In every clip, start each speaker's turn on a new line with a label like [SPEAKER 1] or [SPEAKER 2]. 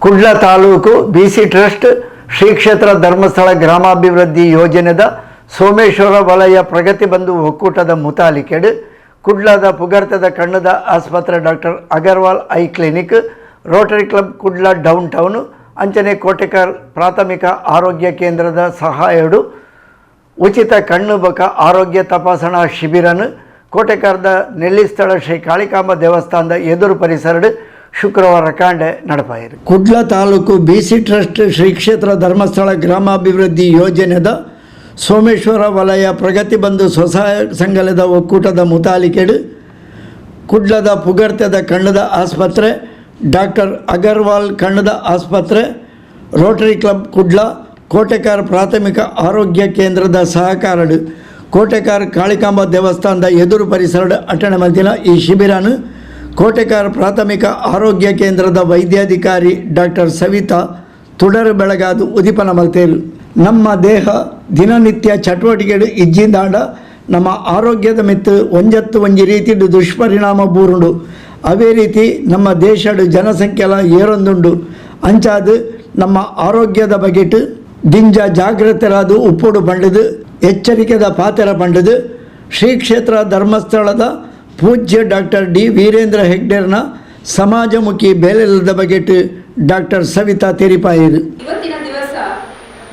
[SPEAKER 1] Kudla taluk BC trust Shri ಕ್ಷೇತ್ರ ಧರ್ಮಸ್ಥಳ ಗ್ರಾಮಾಭಿವೃದ್ಧಿ ಯೋಜನೆದ ಸೋಮೇಶ್ವರ ವಲಯ ಪ್ರಗತಿ ಬಂಧು ಒಕ್ಕೂಟದ ಮುತಾಲಿಕೆಡ್ ಕುಡ್ಲದ ಪುಗರ್ತದ ಕಣ್ಣದ ಆಸ್ಪತ್ರೆ, doctor Agarwal I clinic, Rotary club Kudla down town ಅಂಚನೆ ಕೋಟೆಕಾರ್ ಪ್ರಾಥಮಿಕ ಆರೋಗ್ಯ ಕೇಂದ್ರದ ಸಹಾಯಡು ಉಚಿತ ಕಣ್ಣು ಬೊಕ ಆರೋಗ್ಯ ತಪಾಸಣಾ ಶಿಬಿರನು ಕೋಟೆಕಾರ್ದ ನೆಲ್ಲಿಸ್ಥಳ ಶ್ರೀ ಕಾಳಿಕಾಂಬ ದೇವಸ್ಥಾನದ ಎದುರು ಪರಿಸರಡು ಶುಕ್ರವಾರ ಕಾಂಡೆ ನಡಪಾಯಿರು. ಕುಡ್ಲ ತಾಲೂಕು ಬಿಸಿ ಟ್ರಸ್ಟ್ ಶ್ರೀ ಕ್ಷೇತ್ರ ಧರ್ಮಸ್ಥಳ ಗ್ರಾಮಾಭಿವೃದ್ಧಿ ಯೋಜನೆದ ಸೋಮೇಶ್ವರ ವಲಯ ಪ್ರಗತಿ ಬಂಧು ಸ್ವಸಹಾಯ ಸಂಘದ ಒಕ್ಕೂಟದ ಮುತಾಲಿಕೆಡು ಕುಡ್ಲದ ಪುಗರ್ತೆದ ಕಣ್ಣದ ಆಸ್ಪತ್ರೆ, ಡಾಕ್ಟರ್ ಅಗರ್ವಾಲ್ ಕಣ್ಣದ ಆಸ್ಪತ್ರೆ, ರೋಟರಿ ಕ್ಲಬ್ ಕುಡ್ಲ, ಕೋಟೆಕಾರ್ ಪ್ರಾಥಮಿಕ ಆರೋಗ್ಯ ಕೇಂದ್ರದ ಸಹಕಾರಡು ಕೋಟೆಕಾರ್ ಕಾಳಿಕಾಂಬ ದೇವಸ್ಥಾನದ ಎದುರು ಪರಿಸರದ ಅಟ್ಟಣೆ ಮಲ್ತಿನ ಈ ಶಿಬಿರನು ಕೋಟೆಕಾರ್ ಪ್ರಾಥಮಿಕ ಆರೋಗ್ಯ ಕೇಂದ್ರದ ವೈದ್ಯಾಧಿಕಾರಿ ಡಾಕ್ಟರ್ ಸವಿತಾ ತುಡರು ಬೆಳಗಾದು ಉದಿಪನ ಮಲ್ತೇರು. ನಮ್ಮ ದೇಹ ದಿನನಿತ್ಯ ಚಟುವಟಿಕೆಡು ಇಜ್ಜಿಂದಾಂಡ ನಮ್ಮ ಆರೋಗ್ಯದ ಮಿತ್ತು ಒಂಜತ್ತು ಒಂಜಿ ರೀತಿಡು ದುಷ್ಪರಿಣಾಮ ಬೂರುಂಡು. ಅವೇ ರೀತಿ ನಮ್ಮ ದೇಶಡ್ ಜನಸಂಖ್ಯೆಲ ಏರೊಂದುಂಡು. ಅಂಚಾದು ನಮ್ಮ ಆರೋಗ್ಯದ ಬಗೆಟ್ ದಿಂಜ ಜಾಗೃತರಾದ ಉಪ್ಪುಡು ಪಂಡದು ಎಚ್ಚರಿಕೆದ ಪಾತೆರ ಪಂಡದು ಶ್ರೀ ಕ್ಷೇತ್ರ ಧರ್ಮಸ್ಥಳದ ಪೂಜ್ಯ ಡಾಕ್ಟರ್ ಡಿ ವೀರೇಂದ್ರ ಹೆಗ್ಡೆರ್ನ ಸಮಾಜಮುಖಿ ಬೇಲೆಲ್ಲದ ಬಗೆಟ್ ಡಾಕ್ಟರ್ ಸವಿತಾ ತೆರಿಪಾಯಿರು.
[SPEAKER 2] ಇವತ್ತಿನ ದಿವಸ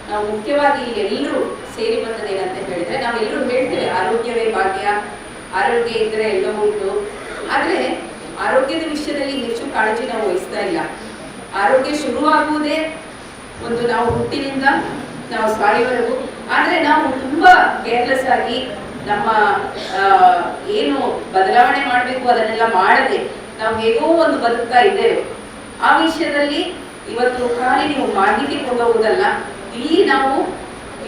[SPEAKER 2] ನಾವು ಮುಖ್ಯವಾಗಿ ಎಲ್ಲರೂ ಸೇರಿ ಬಂದದ್ದೇನಂತ ಹೇಳಿದ್ರೆ, ನಾವೆಲ್ಲರೂ ಹೇಳ್ತೇವೆ, ಆರೋಗ್ಯವೇ ಭಾಗ್ಯ, ಆರೋಗ್ಯ ಇದ್ರೆ ಎಲ್ಲವೂ ಉಂಟು. ಆದ್ರೆ ಆರೋಗ್ಯದ ವಿಷಯದಲ್ಲಿ ಹೆಚ್ಚು ಕಾಳಜಿ ನಾವು ವಹಿಸ್ತಾ ಇಲ್ಲ. ಆರೋಗ್ಯ ಶುರುವಾಗುವುದೇ ಒಂದು ನಾವು ಹುಟ್ಟಿನಿಂದ ನಾವು ಸಾಯುವವರೆಗೂ. ಆದ್ರೆ ನಾವು ತುಂಬಾ ಕೇರ್ಲೆಸ್ ಆಗಿ ನಮ್ಮ ಏನು ಬದಲಾವಣೆ ಮಾಡಬೇಕು ಅದನ್ನೆಲ್ಲ ಮಾಡದೆ ನಾವು ಹೇಗೋ ಒಂದು ಬದುಕ್ತಾ ಇದ್ದೇವೆ. ಆ ವಿಷಯದಲ್ಲಿ ಇವತ್ತು ಖಾಲಿ ನೀವು ಮಾಹಿತಿ ಕೊಂಡೋಗುವುದಲ್ಲ, ಇಲ್ಲಿ ನಾವು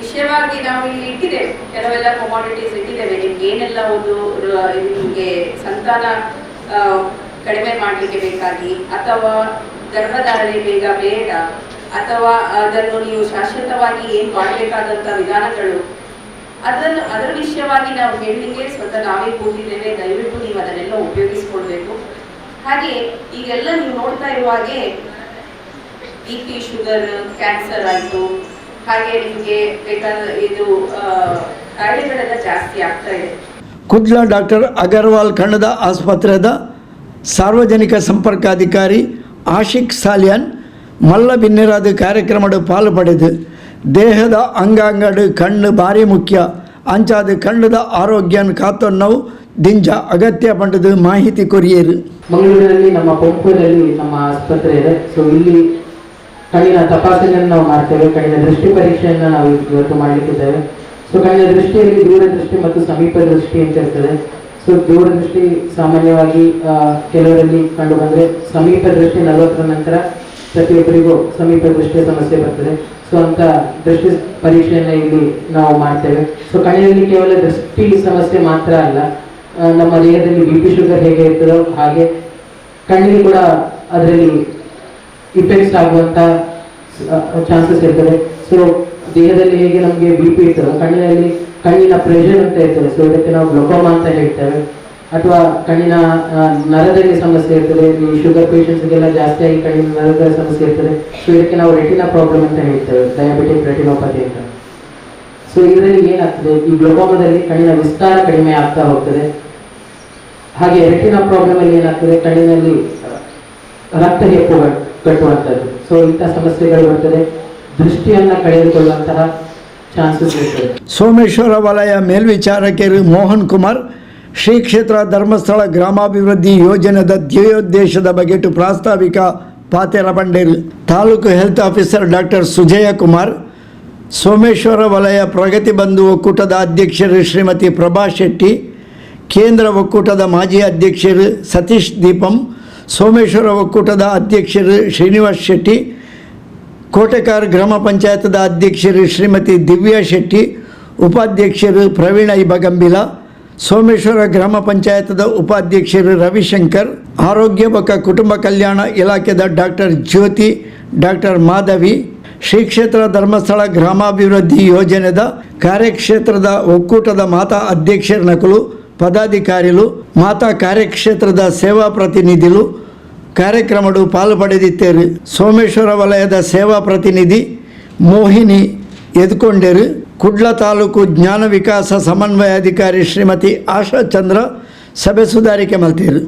[SPEAKER 2] ವಿಷಯವಾಗಿ ನಾವು ಇಲ್ಲಿ ಇಟ್ಟಿದ್ದೇವೆ, ಕೆಲವೆಲ್ಲ ಕಮಾಡಿಟೀಸ್ ಇಟ್ಟಿದ್ದೇವೆ. ನಿಮ್ಗೆ ಏನೆಲ್ಲ ಒಂದು ನಿಮ್ಗೆ ಸಂತಾನ ಕಡಿಮೆ ಮಾಡಲಿಕ್ಕೆ ಬೇಕಾಗಿ ಅಥವಾ ಗರ್ಭಧಾರಣೆ ಬೇಗ ಬೇಡ ಅಥವಾ ಅದನ್ನು ನೀವು ಶಾಶ್ವತವಾಗಿ ಏನ್ ಮಾಡಬೇಕಾದಂತ ವಿಧಾನಗಳು, ಅದನ್ನು ಅದರ ವಿಷಯವಾಗಿ ನಾವು ಹೇಳಲಿಕ್ಕೆ ಸ್ವತಃ ನಾವೇ ಕೂತಿದ್ದೇವೆ. ದಯವಿಟ್ಟು ನೀವು ಅದನ್ನೆಲ್ಲ ಉಪಯೋಗಿಸ್ಕೊಳ್ಬೇಕು. ಹಾಗೆ ಈಗೆಲ್ಲ ನೀವು ನೋಡ್ತಾ ಇರುವ ಹಾಗೆ BP, sugar, cancer ಆಯಿತು. ಹಾಗೆ ನಿಮಗೆ ಬೇಕಾದ ಇದು ಕಾಯಿಲೆಗಳೆಲ್ಲ ಜಾಸ್ತಿ ಆಗ್ತಾ ಇದೆ.
[SPEAKER 1] ಕುಡ್ಲ ಡಾಕ್ಟರ್ ಅಗರ್ವಾಲ್ ಕಣ್ಣದ ಆಸ್ಪತ್ರೆದ ಸಾರ್ವಜನಿಕ ಸಂಪರ್ಕಾಧಿಕಾರಿ ಆಶಿಕ್ ಸಾಲಿಯಾನ್ ಮಲ್ಲ ಬಿನ್ನೆರಾದ ಕಾರ್ಯಕ್ರಮದ ಪಾಲು ಪಡೆದು, ದೇಹದ ಅಂಗಾಂಗಡು ಕಣ್ಣು ಭಾರಿ ಮುಖ್ಯ, ಅಂಚಾದ ಕಣ್ಣದ ಆರೋಗ್ಯನ ಕಾತೊನ್ನವು ದಿಂಜ ಅಗತ್ಯ ಪಂಡದು ಮಾಹಿತಿ ಕೊರಿಯರು.
[SPEAKER 3] ಮಂಗಳೂರಿನಲ್ಲಿ ನಮ್ಮ ಪಂಪುದಲ್ಲಿ ನಮ್ಮ ಆಸ್ಪತ್ರೆ ಇದೆ. ಸೊ ಇಲ್ಲಿ ಕಣ್ಣಿನ ತಪಾಸಣೆಯನ್ನು ನಾವು ಮಾಡ್ತೇವೆ. ಕಣ್ಣಿನ ದೃಷ್ಟಿ ಪರೀಕ್ಷೆಯನ್ನು ನಾವು ಇವತ್ತು ಮಾಡಲಿಕ್ಕಿದ್ದೇವೆ. ಸೊ ಕಣ್ಣಿನ ದೃಷ್ಟಿಯಲ್ಲಿ ದೂರದೃಷ್ಟಿ ಮತ್ತು ಸಮೀಪ ದೃಷ್ಟಿ ಅಂತ ಇರ್ತದೆ. ಸೊ ದೂರದೃಷ್ಟಿ ಸಾಮಾನ್ಯವಾಗಿ ಕೆಲವರಲ್ಲಿ ಕಂಡು ಬಂದ್ರೆ, ಸಮೀಪ ದೃಷ್ಟಿ 40ರ ನಂತರ ಪ್ರತಿಯೊಬ್ಬರಿಗೂ ಸಮೀಪ ದೃಷ್ಟಿಯ ಸಮಸ್ಯೆ ಬರ್ತದೆ. ಸೊ ಅಂತ ದೃಷ್ಟಿ ಪರೀಕ್ಷೆಯನ್ನು ಇಲ್ಲಿ ನಾವು ಮಾಡ್ತೇವೆ. ಸೊ ಕಣ್ಣಿನಲ್ಲಿ ಕೇವಲ ದೃಷ್ಟಿ ಸಮಸ್ಯೆ ಮಾತ್ರ ಅಲ್ಲ, ನಮ್ಮ ದೇಹದಲ್ಲಿ ಬಿಪಿ, ಶುಗರ್ ಹೇಗೆ ಇರ್ತದೋ ಹಾಗೆ ಕಣ್ಣಿಗೆ ಕೂಡ ಅದರಲ್ಲಿ ಇಫೆಕ್ಟ್ಸ್ ಆಗುವಂತ ಚಾನ್ಸಸ್ ಇರ್ತದೆ. ಸೊ ದೇಹದಲ್ಲಿ ಹೇಗೆ ನಮಗೆ ಬಿಪಿ ಇರ್ತದೋ, ಕಣ್ಣಿನಲ್ಲಿ ಕಣ್ಣಿನ ಪ್ರೆಷರ್ ಅಂತ ಇರ್ತದೆ. ಸೊ ಇದಕ್ಕೆ ನಾವು ಗ್ಲೊಕೋಮಾ ಅಂತ ಹೇಳ್ತೇವೆ. ಅಥವಾ ಕಣ್ಣಿನ ನರದಲ್ಲಿ ಸಮಸ್ಯೆ ಇರ್ತದೆ. ಈ ಶುಗರ್ ಪೇಷಂಟ್ಸ್ಗೆಲ್ಲ ಜಾಸ್ತಿಯಾಗಿ ಕಣ್ಣಿನ ನರದ ಸಮಸ್ಯೆ ಇರ್ತದೆ. ಸೊ ಇದಕ್ಕೆ ನಾವು ರೆಟಿನಾ ಪ್ರಾಬ್ಲಮ್ ಅಂತ ಹೇಳ್ತೇವೆ, ಡಯಾಬಿಟಿಕ್ ರೆಟಿನೋಪತಿ ಅಂತ. ಸೊ ಇದರಲ್ಲಿ ಏನಾಗ್ತದೆ, ಈ ಗ್ಲೊಕೋಮಾದಲ್ಲಿ ಕಣ್ಣಿನ ವಿಸ್ತಾರ ಕಡಿಮೆ ಆಗ್ತಾ ಹೋಗ್ತದೆ. ಹಾಗೆ ರೆಟಿನಾ ಪ್ರಾಬ್ಲಮ್ ಅಲ್ಲಿ ಏನಾಗ್ತದೆ, ಕಣ್ಣಿನಲ್ಲಿ ರಕ್ತ ಹೆಪ್ಪು ಕಟ್ಟುವಂಥದ್ದು. ಸೊ ಇಂಥ ಸಮಸ್ಯೆಗಳು ಬರ್ತದೆ, ದೃಷ್ಟಿಯನ್ನ ಕಳೆದುಕೊಳ್ಳುವಂತಹ ಚಾನ್ಸಸ್ ಇರ್ತದೆ.
[SPEAKER 1] ಸೋಮೇಶ್ವರ ವಲಯ ಮೇಲ್ವಿಚಾರಕರು ಮೋಹನ್ ಕುಮಾರ್ ಶ್ರೀ ಕ್ಷೇತ್ರ ಧರ್ಮಸ್ಥಳ ಗ್ರಾಮಾಭಿವೃದ್ಧಿ ಯೋಜನೆದ ಧ್ಯೇಯೋದ್ದೇಶದ ಬಗೆಟು ಪ್ರಾಸ್ತಾವಿಕ ಪಾತೆರ ಪಂಡೇರು. ತಾಲೂಕು health officer doctor Sujaya Kumar, Someshwara ವಲಯ ಪ್ರಗತಿ ಬಂಧು ಒಕ್ಕೂಟದ ಅಧ್ಯಕ್ಷರು ಶ್ರೀಮತಿ ಪ್ರಭಾ ಶೆಟ್ಟಿ, ಕೇಂದ್ರ ಒಕ್ಕೂಟದ ಮಾಜಿ ಅಧ್ಯಕ್ಷರು ಸತೀಶ್ ದೀಪಂ, ಸೋಮೇಶ್ವರ ಒಕ್ಕೂಟದ ಅಧ್ಯಕ್ಷರು ಶ್ರೀನಿವಾಸ್ ಶೆಟ್ಟಿ, ಕೋಟೆಕಾರ್ ಗ್ರಾಮ ಪಂಚಾಯತ್ದ ಅಧ್ಯಕ್ಷರು ಶ್ರೀಮತಿ ದಿವ್ಯಾ ಶೆಟ್ಟಿ, ಉಪಾಧ್ಯಕ್ಷರು ಪ್ರವೀಣ ಇಬಗಂಬಿಲ, ಸೋಮೇಶ್ವರ ಗ್ರಾಮ ಪಂಚಾಯತ್ದ ಉಪಾಧ್ಯಕ್ಷರು ರವಿಶಂಕರ್, ಆರೋಗ್ಯ ಬೊಕ ಕುಟುಂಬ ಕಲ್ಯಾಣ ಇಲಾಖೆದ ಡಾಕ್ಟರ್ ಜ್ಯೋತಿ, ಡಾಕ್ಟರ್ ಮಾಧವಿ, ಶ್ರೀ ಕ್ಷೇತ್ರ ಧರ್ಮಸ್ಥಳ ಗ್ರಾಮಾಭಿವೃದ್ಧಿ ಯೋಜನೆದ ಕಾರ್ಯಕ್ಷೇತ್ರದ ಒಕ್ಕೂಟದ ಮಾತಾ ಅಧ್ಯಕ್ಷರ ನಕಲು, ಪದಾಧಿಕಾರಿಗಳು, ಮಾತಾ ಕಾರ್ಯಕ್ಷೇತ್ರದ ಸೇವಾ ಪ್ರತಿನಿಧಿಗಳು. ಕಾರ್ಯಕ್ರಮಡು ಪಾಲು ಪಡೆದಿತ್ತೇರು. ಸೋಮೇಶ್ವರ ವಲಯದ ಸೇವಾ ಪ್ರತಿನಿಧಿ ಮೋಹಿನಿ ಎದ್ಕೊಂಡೇರು. ಕುಡ್ಲ ತಾಲೂಕು ಜ್ಞಾನ ವಿಕಾಸ ಸಮನ್ವಯ ಅಧಿಕಾರಿ ಶ್ರೀಮತಿ ಆಶಾ ಚಂದ್ರ ಸಭೆ ಸುಧಾರಿಕೆ ಮಲ್ತೇರು.